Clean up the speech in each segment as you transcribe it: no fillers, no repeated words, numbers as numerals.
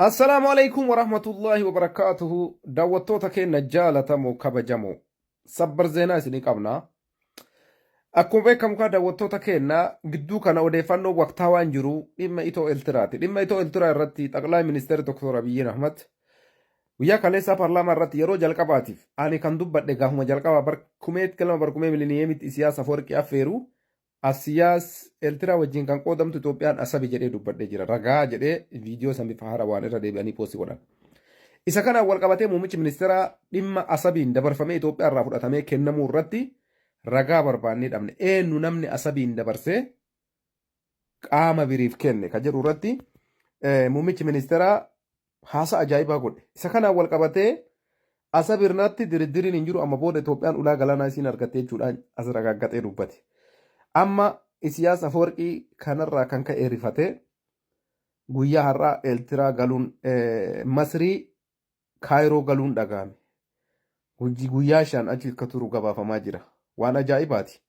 Assalaamu alaikum warahmatullaahi wabarakaatuhu. Daawwattoota keenya jaalatamoo kabajamoo, sabbar zeenaa isinii qabna. Akkuma beekamu kaa, daawwattoota keenya, gidduu kana odeeffannoo waqtaawaan jiru dhimma Itoo Eltiraati. Dhimma Itoo Eltiraa irratti Xaqlaay Ministeerri Dr. Abiyyiin Ahmad guyyaa kaleessaa paarlaamaa irratti yeroo jalqabaatiif, ani kan dubbadhe gaafuma jalqabaa barkumee galma barkumee miliniyeemitti Isiyaas Afwerqii affeeru, Asiyaas Eeltiraa wajjin kan qoodamtu Itoophiyaan Asabi jedhee dubbadhee jira. Ragaa jedhee viidiyoo san bifa haara waan irra deebi'anii poostii godhan. Isa kanaan wal qabatee muummichi ministeeraa dhimma Asabiin dabarfamee Itoophiyaa irraa fudhatamee kennamuu irratti ragaa barbaannee dhabne. Eenyu namni Asabiin dabarsee qaama biriif kenne ka jedhu irratti muummichi ministeeraa haasaa ajaa'ibaa godhe. Isa kanaan wal qabatee Asab irratti diriddiriin hin jiru, amma booda Itoophiyaan ulaa galaanaa isiin argatte jechuudhaan as ragaaggaxee dubbate. Amma Isiyaas Afwerqii kanarraa kan ka'e rifatee guyyaa har'aa Eeltiraa galuun, Masrii Kaayiroo galuun dhaga'ame. Guyyaa 5 achi akka turu gabaafamaa jira. Waan ajaa'ibaati.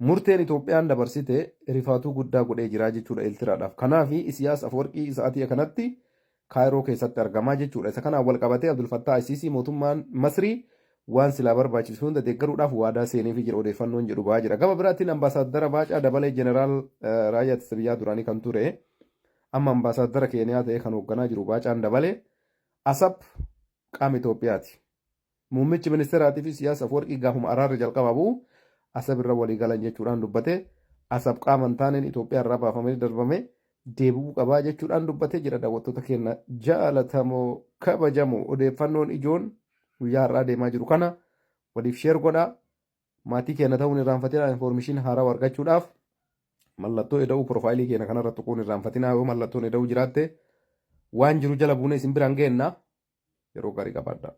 Murteen Itoophiyaan dabarsite rifaatuu guddaa godhee jira jechuudha Eeltiraadhaaf. Kanaaf Isiyaas Afwerqii sa'aatii kanatti Kaayiroo keessatti argamaa jechuudha. Isa kanaan wal qabatee Abdul Fattah Isiisii mootummaan Masrii waan silaa barbaachisu hunda deeggaruudhaaf waadaa seeneefii jira odeeffannoon jedhu ba'aa jira. Gama biraatiin Ambaasaaddara Baacaa Dabalee, Jeneraal Raayyaa Ittisa Biyyaa duraanii kan ture, amma Ambaasaaddara Keeniyaa ta'ee kan hoogganaa jiru Baacaan Dabalee, Asab qaama Itoophiyaati. Muummichi ministeeraatii fi Isiyaas Afwerqii gaafuma araarri jalqabaa bu'u Asab irra walii galan jechuudhaan dubbate. Asab qaama hin taaneen Itoophiyaa irraa baafamee darbame deebi'uu qabaa jechuudhaan dubbatee jira. Daawwattoota keenya jaalatamoo kabajamoo, odeeffannoon ijoon guyyaa har'aa deemaa jiru kana waliif share godhaa. Maatii keenya ta'uun irraanfatinaa. Information haarawaa argachuudhaaf mallattoo eda'uu profaayilii keenya kanarra tuquun irraanfatinaa. Yoo mallattoon eda'uu jiraatte waan jiru jala buunee isin biraan geenna. Yeroo gaarii qabaadhaa.